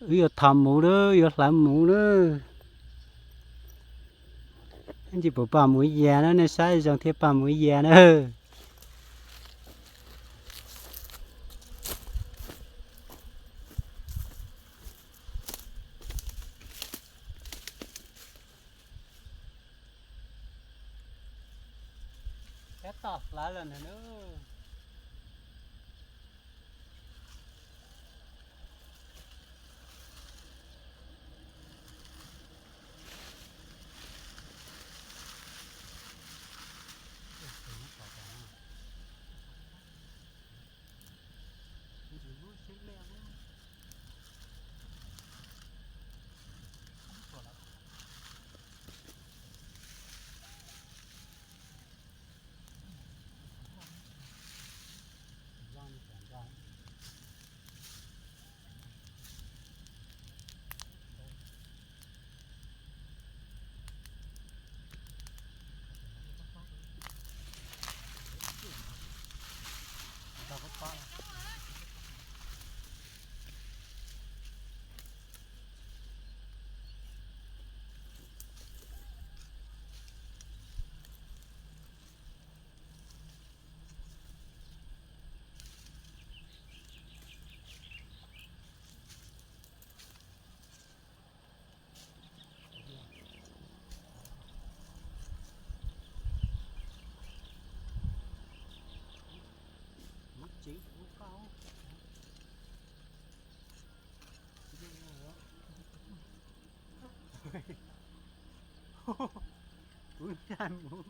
Wb yuav thov mus lawm, yuav hlawv mus lawm. Ntsis pom paj mus ib yam na, nej saib zoo thiab paj mus ib yam na. Tab tom hlawv lawm ntag nawb. Kuv ntshai mus,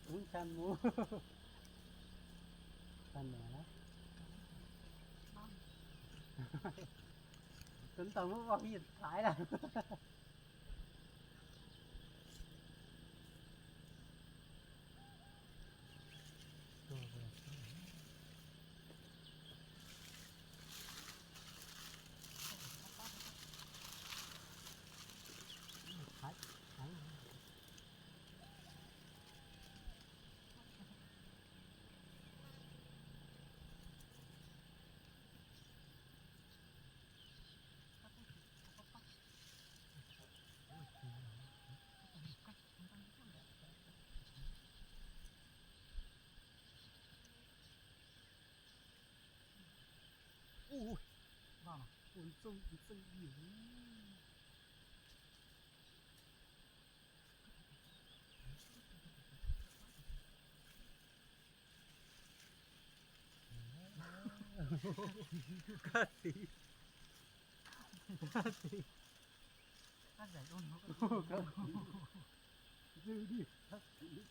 kuv ntshai mus. Tag nrho na. Tus ntawd muab ua yim thaiv lawm. Ua ntxoog ntxeej ib yam. Kab txiv, kab txiv, kab txiv.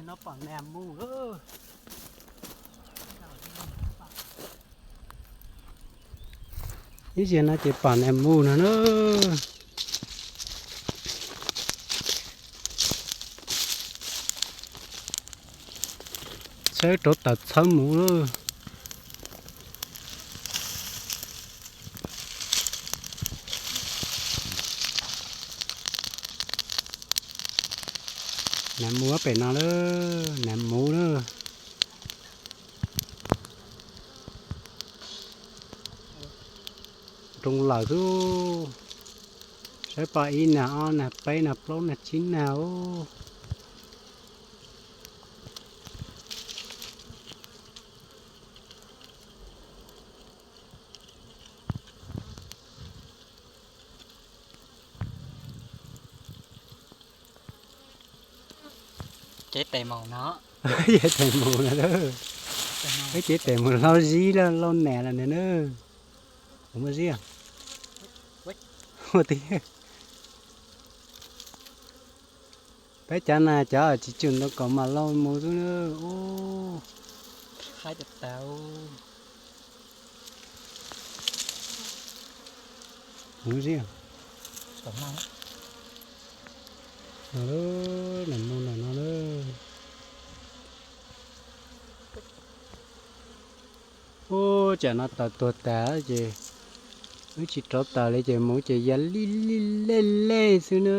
No pom nas mus lawm. Ib zaug no ces pom nas mus no na. Txhawb rauv taws txhawb mus lawm. Nas mus pem no lawm, nas mus lawm. Nroo lawm xwb. Saib pom ib nag ob nag peb nag plaub nag tsib nag. Cev tes mus no, cev tes mus no, wb cev tes mus laub zib lauj, laub nas los nws na. Kuv muaj zib. Ua ti, peb cov na cov tsis tsum ntoo kaus mas laub mus xwb na. Ub, haib tas tas. Kuv zib. No lawm, nas mus ntawm no lawm. Ub, tsam no taws tuag tas ces wb tsis rauv taws li ces mus ces ya li li lej lej xwb na.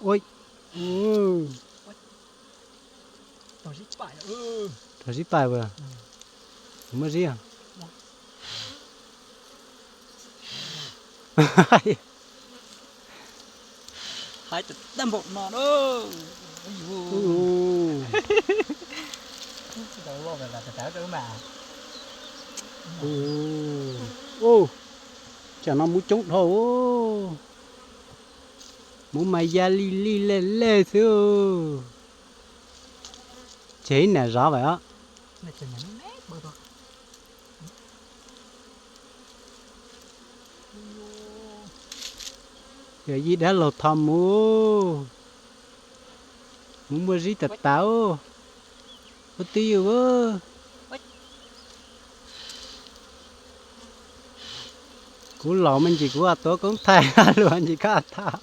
Ua, rau zib pais, kuv muaj zib. Haib tas npaum no na. Tsam no mus coob dhau. Mus mas ya li li lej lej xwb. Ces ib nam zov lawm os. Yog yij dab laug tho mus. Mus muaj zib tas tas. Ua twj ywm. Kuv laus me ntsis kuv tuav koob thaij, luag ntsis koj thaj.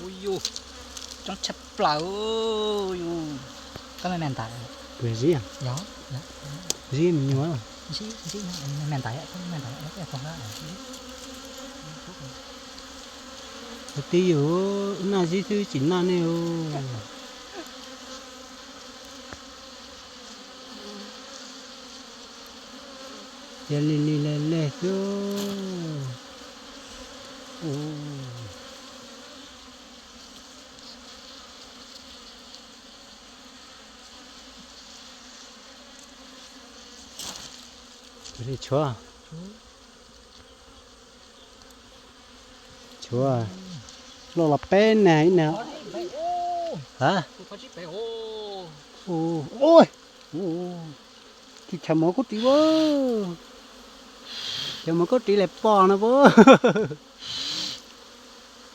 Ub yus, coob tshaj plaws. Koj me me ntawd. Zib, zib me nyuam. Tus tij yus noj zib xwb tsis noj nej. Yog li li lej lej xwb. Tshuav, tshuav loj los peb nag ib nag. Tsis chaws mov kub ris ua, chaws mov kub ris lawm pom no ua.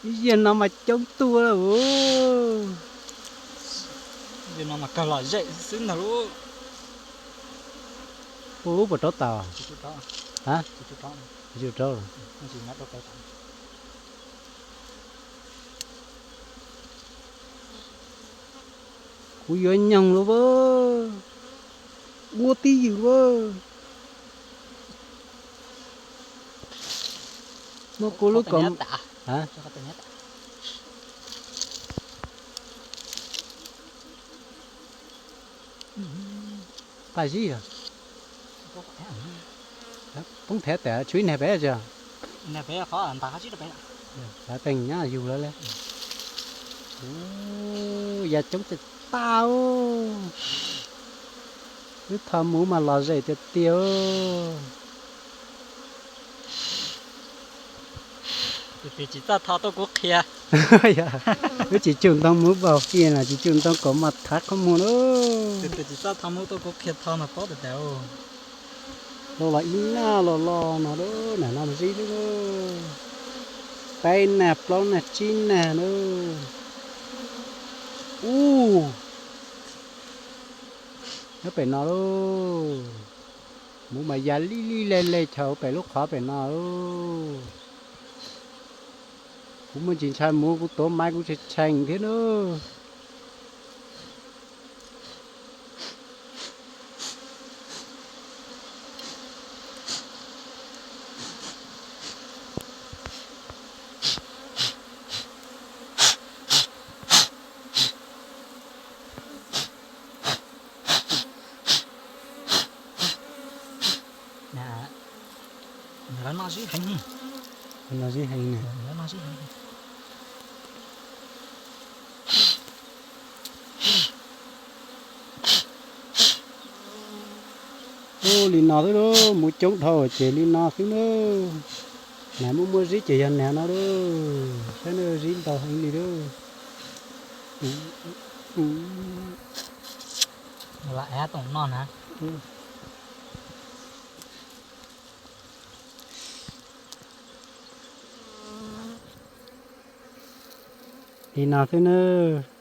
Ib zaug no mas coob tuaj lawm. Zaum no mas kawg lom zem xwb ntag lauj. Ua lub puas rov tau? Tsis rov. Kuv yuav nyoog lauj, ua tib ywm lauj. Muab kuv lub kom, qaj zib os. Poob thev tas tshuav ib nag pem tso. Teem nyob yug lawm le. Ya coob tag tag. Wb tho mus mas los zem tiag tiag. Tus twg tsis txawj tho tuaj kuv qhia. Wb tsis tsum ntoo mus npaum kiag no, tsis tsum ntoo kom mas thav qhov muag lauj. Tus twg tsis txawj tho mus tuaj kuv qhia tho mas paub tas tas. Lauj, los ib nag los los no lawm, nag no mas zib lawm. Peb nag plaub nag tsib nag lawm. Ub, nyob pem no lauj. Muv mas ya lij lij le le chaws pem lub qhov pem no lauj. Kuv muaj ntsis ntshai muv, kuv tuav maiv kuv tshee tshee thiab nawb. Lawv noj zib heev. Lawv noj zib heev. Lawv noj zib heev. Ub, li no xwb lauj, muv coob dhau ces li no xwb nawb. Nag muaj muaj zib ces yog nag no lauj, saib nawb, zib ntau heev li lauj. Los av toom noj na. Li no xwb nawb.